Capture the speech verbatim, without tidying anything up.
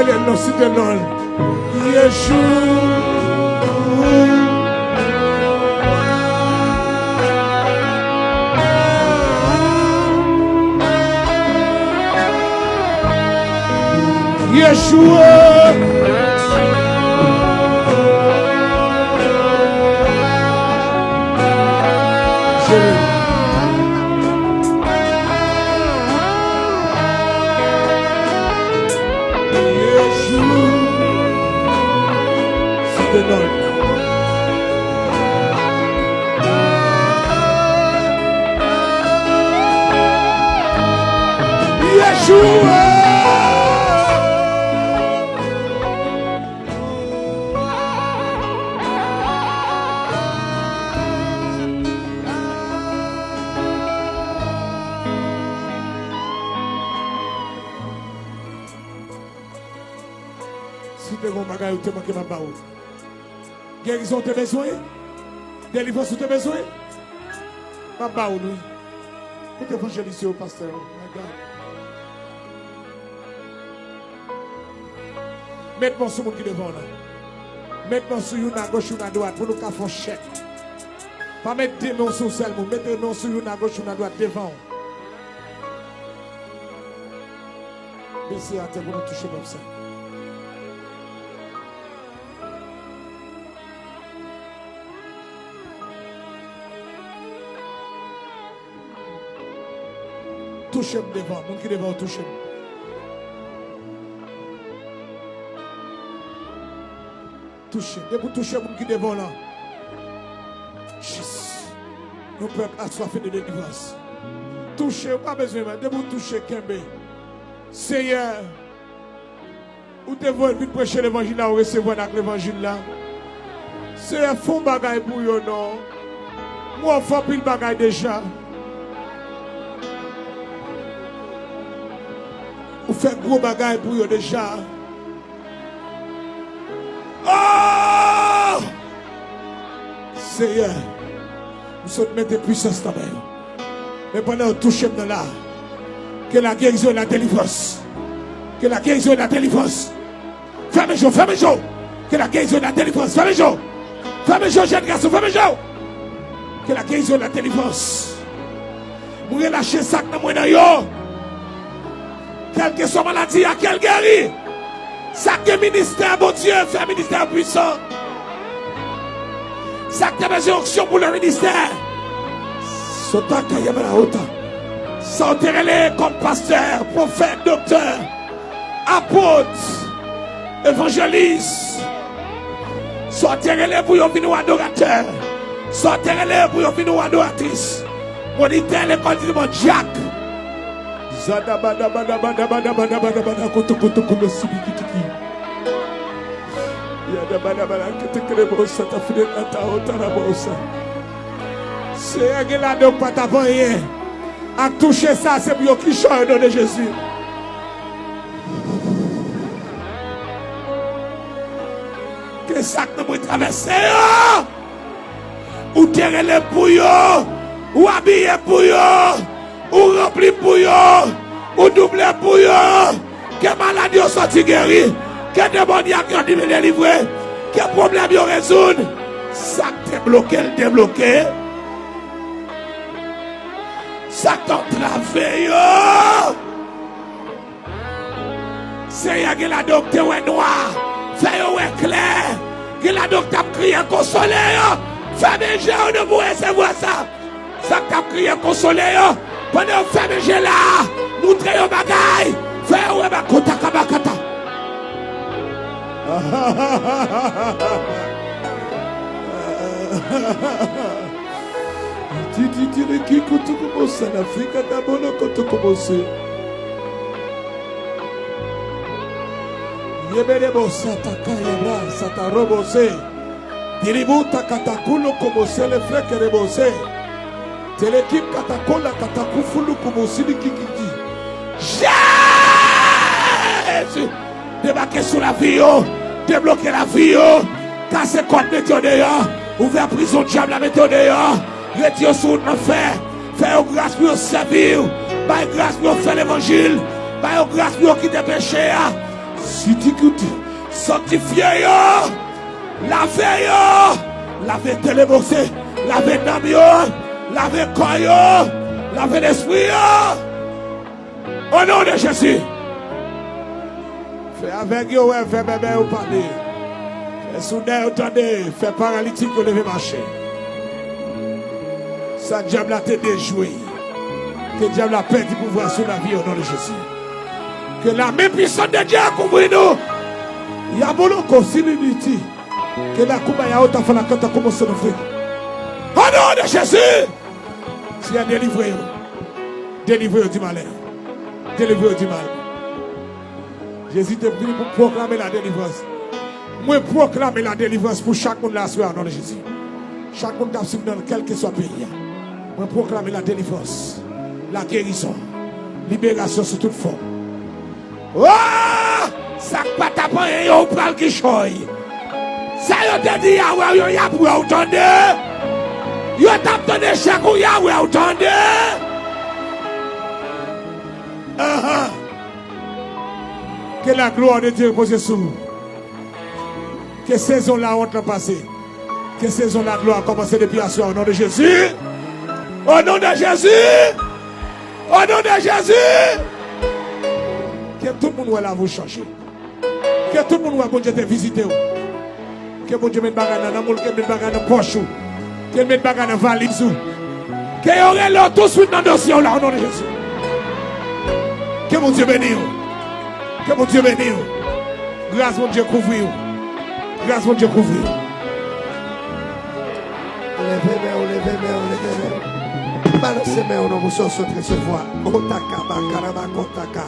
Site non, site non. Yeshua. Yeshua. Jere. Yeshua. Site non. Yeshua. Si te gen yon bagay ou te manke, m ap ba ou. Gerizon ou te bezwen? Delivrans ou te bezwen? M ap ba ou l, wi. Kote evanjelis yo, pastè yo? My God. Met men sou moun ki devan w lan. Met men sou youn agoch, youn adwat, pou nou ka fè yon chèk. Pa met de men w sou yon sèl moun. Mete men w sou youn agoch, youn adwat, devan w. Bese atè pou nou touche pèp sa. Touche m devan. Moun ki devan w, touche m. Touche. Depi w touche moun ki devan w lan. Jis. Yon pèp aswafe de delivrans. Touche, ou pa bezwen, men depi w touche, kenbe. Seyè, ou te voye l vin preche levanjil la, ou resevwa l ak levanjil la. Seyè, fè yon bagay pou yo non. M wè w fè anpil bagay deja. Ou fè gwo bagay pou yo deja. Oh! Seyè, m sot mete pwisans nan men yo. Men pandan yo touche m nan la, que la guérison et la délivrance. Que la guérison et la délivrance. Fèmen je w, fèmen je w. Que la guérison et la délivrance. Fèmen je w. Fèmen je w, jèn gason, fèmen je w. Que la guérison et la délivrance. M relache sa k nan mwen nan yo. Kèlkeswa maladi a, ke l geri. Sa k gen ministè, Bondye, fè ministè pwisan. Sa k te bezwen onksyon pou le ministè. Sota kayaba la ota. Sa w te rele kòm pastè, pwofèt, doktè, apot, evanjelis. Sa w te rele pou yo vin yon adoratè. Sa w te rele pou yo vin yon adoratris. Monitè lekòl di mwen dyak. Zadabadabadabadabadabadabada kotokotokono sibikitiki. Yadabadabada ketekerebo sata fidekata otarabosa. Seyè, gen ladan yo k pa t ap anyen. Ak touche sa, se pou yo ki chòy o non de Jezi. Ke sa k nan mwen travèse yo. Ou te rele pou yo, ou abiye pou yo, ou ranpli pou yo, ou double pou yo. Ke malad yo sòti geri, ke demònyak yo delivre, ke pwoblèm yo rezoud. Sa k te bloke l debloke. Sa k antrave yo. Seyè, gen ladan yo k te wè nwa, fè yo wè klè. Gen ladan yo k t ap kriye, konsole yo. Fèmen je w nou pou resevwa sa. Sa k t ap kriye, konsole yo. Pandan yo fèmen je la, moutre yo bagay. Fè yo wè ba kota kabakata. Tititili ki kutukumosa na fika da bolo kutukumose. Yebere bosa takayaba satarobose. Dilibu takatakulo komose le freke rebose. Telekip katakola katakufulu kumusili kikiki. Jezi! Debake sou lavi yo, debloke lavi yo, kase kòd, mete yo deyò, ouvè prizon dyab la, mete yo deyò, retire yo sou wout lanfè, fè yo gras pou yo sèvi w, bay gras pou yo fè levanjil, bay yo gras pou yo kite peche a, Sitikut, sanktifye yo, lave yo, lave telebokse, lave nanm yo, lave kò yo, lave lespri yo. O non de Jezi. Fè avèg yo wè, fè bèbè yo pale. Fè soudè yo tande, fè paralitik yo leve mache. Sa dyab la te dejwe. Ke dyab la pèdi pouvwa sou lavi yo, o non de Jezi. Ke la men pwisant de Dye kouvri nou. Yaboloko sililiti. Ke la kouba ya ota fala kanta komanse nan fwe. O non de Jezi. Seyè, delivre yo. Delivre yo di malè. Delivre yo di mal. Jezi te vini pou pwoklame la delivrans. Mwen pwoklame la delivrans pou chak moun la aswè a, o non de Jezi. Chak moun k ap swiv nan kèlkeswa peyi a. Mwen pwoklame la delivrans, la gerizon, liberasyon sou tout fòm. O! Sa k pa t ap anyen yo, ou pral gichòy. Sa yo te di y a wè w yo, y ap wè w tande. Yo t ap tann echèk ou, y a wè w tande. Ahan. Ke la glwa de Dye repoze sou ou. Ke sezon lawont lan pase. Ke sezon laglwa kòmanse depi aswè, o non de Jezi. O non de Jezi. O non de Jezi. Ke tout moun wè lavi w chanje. Ke tout moun wè Bondye te vizite w. Ke Bondye met bagay nan nanm ou, ke l met bagay nan pòch ou, ke l met bagay nan valiz ou. Ke yo rele w touswit nan dosye w la, o non de Jezi. Ke Bondye beni w. Ke Bondye beni w. Gras Bondye kouvri w. Gras Bondye kouvri w. Leve men w, leve men w, leve men w. Balanse men w nan moso sot resevwa. Otaka, bakaraba, kotaka.